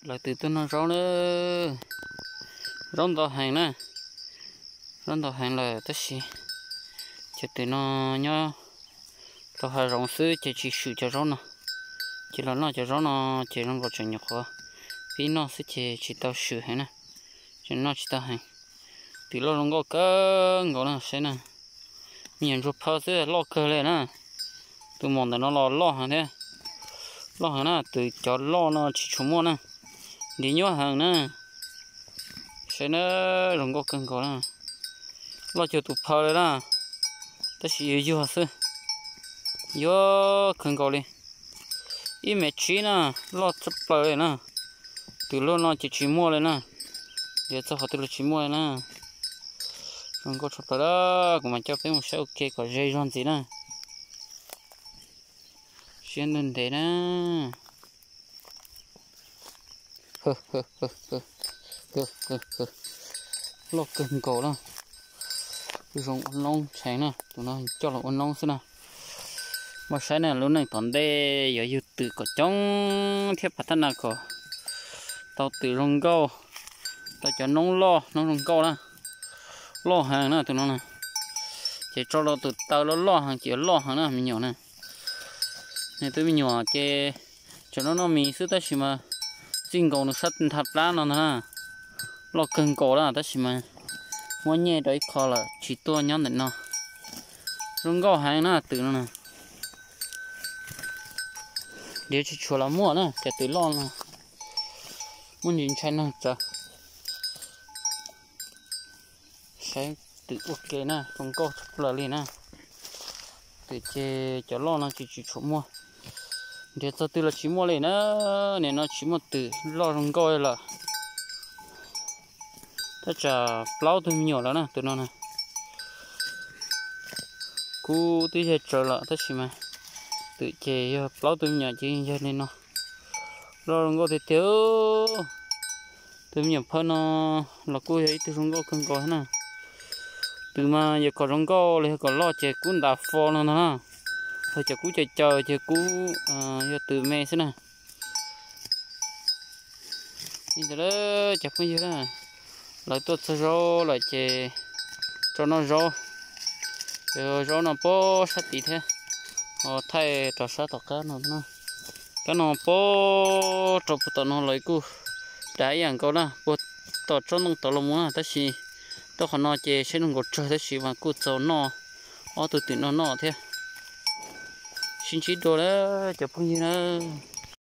Lawv twb tuaj noj zaub na, zaub ntau heev na, zaub ntau heev lawm tab sis cov twm no nyob rau hav zoov xwb ces tsis swm cov zaub no, ces los noj cov zaub no ces zoo nkaus tseem nyuam qhuav pib noj xwb ces tsis tau swm heev na, tseem noj tsis tau heev. Twm loj zoo nkauj kawg nkaus na, saib na, me nyuam ntsuag phaw xwb loj kawg li na. Tus maum ntawm no los loj heev thiab, loj heev na, twm cov loj no tsis tshua muaj na, nrhiav nyuaj heev na. Saib na, zoo nkauj kawg nkaus na, loj cuag tus phaw li na, tab sis yuag yuag xwb, yuag kawg nkaus li. Ib mev tsib na, loj tshaj plaws li na, twm loj no ces tsis muaj li na, nrhiav txog qhov twg los tsis muaj li na. Zoo nkauj tshaj plaws, kuv mam coj peb mus saib ua ke kom ze zog ntxiv na. Siab ntuj ntev na. Loj kawg nkaus na, zoo ua noob tshee na, tus no coj los ua noob xwb na. Muaj saib na, lub neej tom ntej yuav yug twm kom coob thiab pas thab na kom tau twm zoo nkauj, tau cov noob loj noob zoo nkauj na, loj heev na tus no na. Ces tso rau tus taw loj loj heev ces yuav loj heev na me nyuam na. Nws twb me nyuam ces tseem noj noj mis xwb tab sis mas txij nkaus nws sab ntha plab no ntag na, loj kawg nkaus lawm tab sis mas muab nyej rau ib qho lawm tsis tuaj nyob ntawm no. Zoo nkauj heev na twm no na. Nrhiav tsis tshua los muaj na, cov twm loj no muaj ntsis ntshai neeg tsawv. Saib twm ua ke na, zoo nkauj tshaj plaws li na. Twm ces cov loj no tsis tshua muaj, nrhiav txog twg los tsis muaj li na. Nim no tsis muaj twm loj zoo nkauj li lawm. Thaj tsam plaub tug me nyuam lawm na tus no na. Kub twb yog tsawv lawm tab sis mas twm ces yog plaub tug me nyuam ces yog li no. Loj zoo nkauj tiag tiag. Tus me nyuam phaw no los kuj yog ib tug zoo nkauj kawg nkaus thiab na. Twm mas yog kom zoo nkauj los yog kom loj ces kub ntas fo no ntag na. Ho cov kub caws caws ces kub yog twm me xwb na. Li ntawd cov phooj ywg na, lawv tuaj txog zaub lawm ces tso noj zaub. Cov zaub no puag sab tid thiab, ho thaij rau sab tom qab no. Kab no puag rau puag tom no lawv kuj dav ib yam nkaus na, puag tom tsob ntoo tod los mus na, tab sis tuaj qhov no ces saib zoo nkaus tsawg tab sis mas kuj txaus noj ob tug twm no noj thiab. Sib ntsib dua lawm cov phooj ywg na.